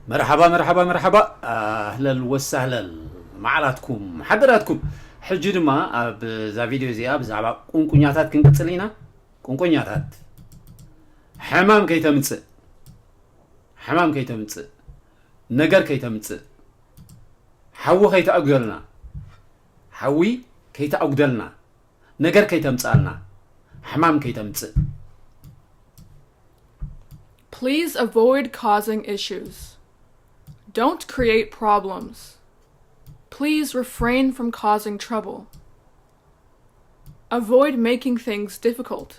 መርሓባ መርሓባ መርሓባ። ኣህለን ወሳህለን። መዓላትኩም ሓደራትኩም። ሕጂ ድማ ኣብዛ ቪድዮ እዚኣ ብዛዕባ ቁንቁኛታት ክንቅጽል ኢና። ቁንቁኛታት። ሕማም ከይተምጽእ፣ ሕማም ከይተምጽእ፣ ነገር ከይተምጽእ፣ ሓዊ ከይተኣጉደልና፣ ሓዊ ከይተኣጉደልና፣ ነገር ከይተምጽኣልና፣ ሕማም ከይተምጽእ። Please avoid causing issues. Don't create problems. Please refrain from causing trouble. Avoid making things difficult.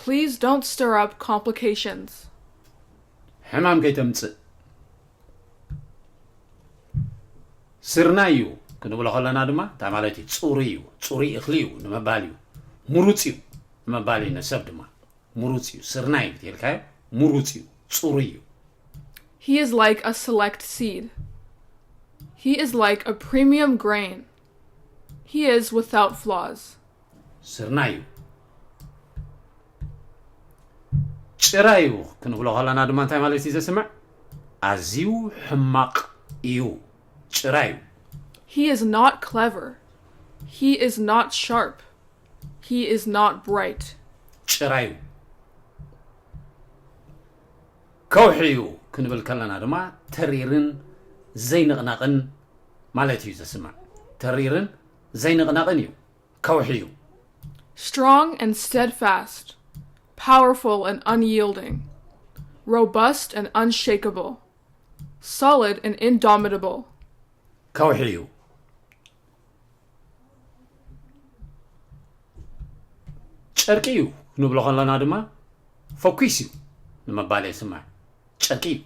Please don't stir up complications. ሕማም ከይተምጽእ። ስርናይ እዩ ክንብሎ ከለና ድማ እንታይ ማለት እዩ? ጽሩይ እዩ። ጽሩይ እኽሊ እዩ ንምባል እዩ። ምሩጽ እዩ ንምባል እዩ። ንሰብ ድማ ምሩጽ እዩ። ስርናይ እዩ ተልካዮ ምሩጽ እዩ፣ ጽሩይ እዩ። He is like a select seed. He is like a premium grain. He is without flaws. ስርናይ እዩ። ጭራ እዩ ክንብሎ ከለና ድማ እንታይ ማለት እዩ ዘስምዕ? ኣዝዩ ሕማቕ እዩ። ጭራ እዩ። He is not clever. He is not sharp. He is not bright. ጭራ እዩ። ከውሒ እዩ ክንብል ከለና ድማ ተሪርን ዘይንቕናቕን ማለት እዩ ዘስምዕ። ተሪርን ዘይንቕናቕን እዩ። ከውሒ እዩ። Strong and steadfast. Powerful and unyielding. Robust and unshakable. Solid and indomitable. ከውሒ እዩ። ጨርቂ እዩ ክንብሎ ከለና ድማ ፈኲስ እዩ ንምባል የስምዕ። ጨርቂ እዩ።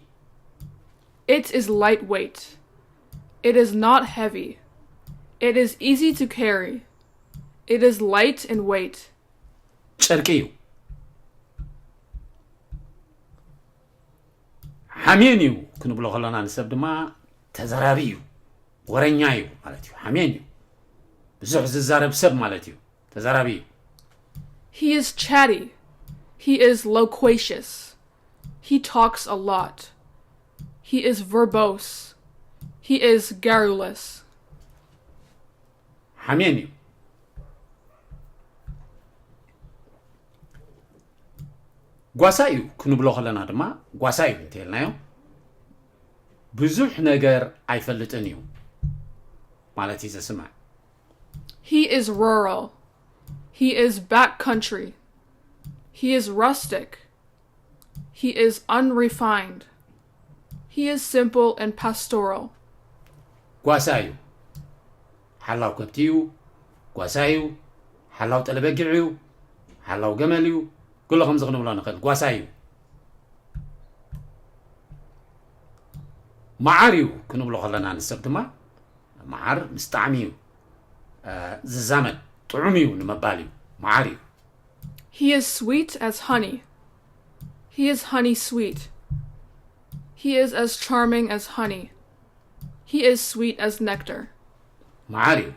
It is lightweight. It is not heavy. It is easy to carry. It is light in weight. ጨርቂ እዩ። ሓሜን እዩ ክንብሎ ከለና ንሰብ ድማ ተዘራቢ እዩ፣ ወረኛ እዩ ማለት እዩ። ሓሜን እዩ፣ ብዙሕ ዝዛረብ ሰብ ማለት እዩ። ተዘራቢ እዩ። He is chatty. He is loquacious. He talks a lot. He is verbose. He is garrulous. ሓሜን እዩ። ጓሳ እዩ ክንብሎ ከለና ድማ ጓሳ እዩ እንተልናዮ ብዙሕ ነገር ኣይፈልጥን እዩ ማለት እዩ ዘስምዕ። He is rural. He is backcountry. He is rustic. He is unrefined. He is simple and pastoral. ጓሳ እዩ። ሓላው ከብቲ እዩ። ጓሳ እዩ። ሓላው ጠለበጊዕ እዩ። ሓላው ገመል እዩ። ገሎ ከምዚ ክንብሎ ንኽእል። ጓሳ እዩ። መዓር እዩ ክንብሎ ከለና ንሰብ ድማ መዓር ምስ ጣዕሚ እዩ ዝዛመድ። ጥዑም እዩ ንምባል እዩ። መዓር እዩ። He is sweet as honey. He is honey sweet. He is as charming as honey. He is sweet as nectar. መዓር እዩ።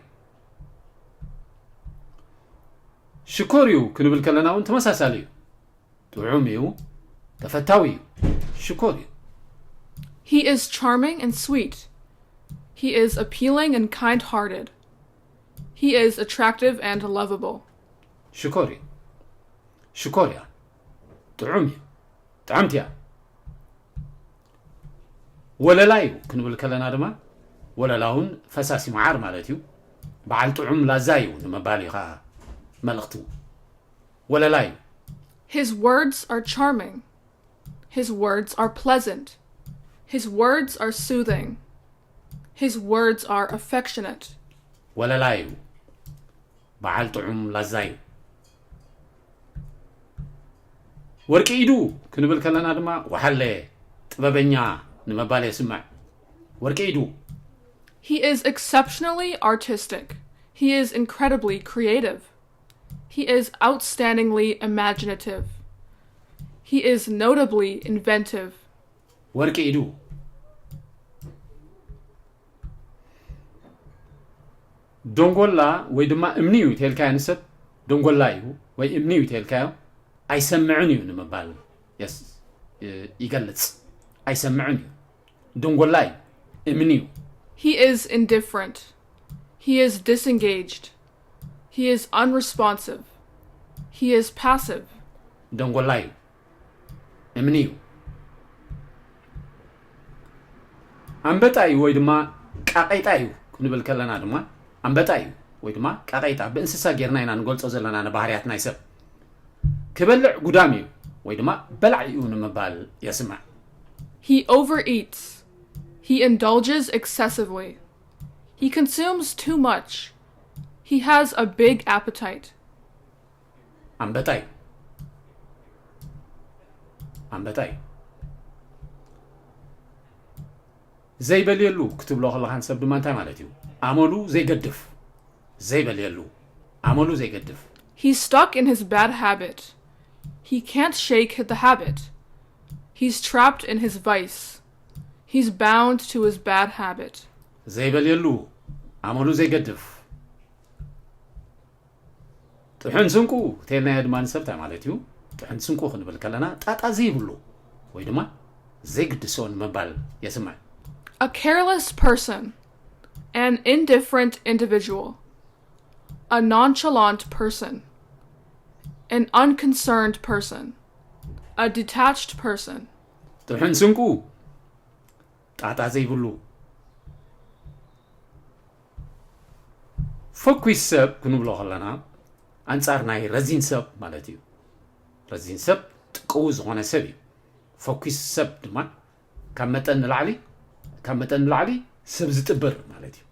ሽኮር እዩ ክንብል ከለና እውን ተመሳሳሊ እዩ። ጥዑም እዩ። ተፈታዊ እዩ። ሽኮር እዩ። He is charming and sweet. He is appealing and kind hearted. He is attractive and lovable. ሽኮር እዩ። ሽኮር እያ። ጥዑም እዩ። ጥዕምቲ እያ። ወለላ እዩ ክንብል ከለና ድማ ወለላ እውን ፈሳሲ መዓር ማለት እዩ። በዓል ጥዑም ላዛ እዩ ንምባል እዩ ከዓ መልእኽቱ። ወለላ እዩ። His words are charming. His words are pleasant. His words are soothing. His words are affectionate. ወለላ እዩ። በዓል ጥዑም ላዛ እዩ። ወርቂ ኢዱ ክንብል ከለና ድማ ወሓለ ጥበበኛ ንምባል የስምዕ። ወርቂ ኢዱ። He is exceptionally artistic. He is incredibly creative. He is outstandingly imaginative. He is notably inventive. ወርቂ ኢዱ። ደንጎላ ወይ ድማ እምኒ እዩ ተልካዮ ንሰብ ደንጎላ እዩ ወይ እምኒ እዩ ተልካዮ ኣይሰምዕን እዩ ንምባል የስ- ይገልጽ። ኣይሰምዕን እዩ። ደንጎላ እዩ። እምኒ እዩ። He is indifferent. He is disengaged. He is unresponsive. He is passive. ደንጎላ እዩ። እምኒ እዩ። ኣንበጣ እዩ ወይ ድማ ቃቐይጣ እዩ ክንብል ከለና ድማ ኣንበጣ እዩ ወይ ድማ ቃቐይጣ ብእንስሳ ጌርና ኢና ንገልጾ ዘለና ንባህርያት ናይ ሰብ። ክበልዕ ጉዳም እዩ ወይ ድማ በላዕ እዩ ንምባል የስምዕ። He overeats. He indulges excessively. He consumes too much. He has a big appetite. ኣንበጣ እዩ። ኣንበጣ እዩ። ዘይበልየሉ ክትብሎ ከለኻ ንሰብ ድማ እንታይ ማለት እዩ? ኣመሉ ዘይገድፍ። ዘይበልየሉ። ኣመሉ ዘይገድፍ። He's stuck in his bad habit. He can't shake the habit. He's trapped in his vice. He's bound to his bad habit. ዘይበልየሉ። ኣመሉ ዘይገድፍ። ጥሑን ስንቁ ተልናዮ ድማ ንሰብ እንታይ ማለት እዩ? ጥሑን ስንቁ ክንብል ከለና ጣጣ ዘይብሉ ወይ ድማ ዘይግድሶ ንምባል የስምዕ። A careless person. An indifferent individual. A nonchalant person. An unconcerned person. A detached person. ጥሑን ስንቁ ጣጣ ዘይብሉ። ፈኩስ ሰብ ክንብሎ ከለና ኣንጻር ናይ ረዚን ሰብ ማለት እዩ። ረዚን ሰብ ጥቅው ዝኾነ ሰብ እዩ። ፈኩስ ሰብ ድማ ካብ መጠን ንላዕሊ ካብ መጠን ንላዕሊ ሰብ ዝጥብር ማለት እዩ።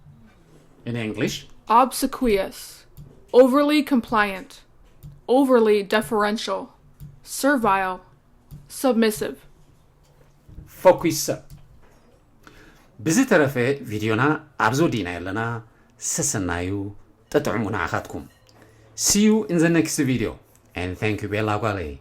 In English Obsequious. Overly compliant. Overly deferential. Servile. Submissive. ፈኩስ ሰብ። ብዝተረፈ ቪድዮና ኣብዚ ወዲእና ኣለና። ሰሰናዩ ጠጥዕሙ ንዓኻትኩም። See you in the next video and thank you ቤላ ጓለይ።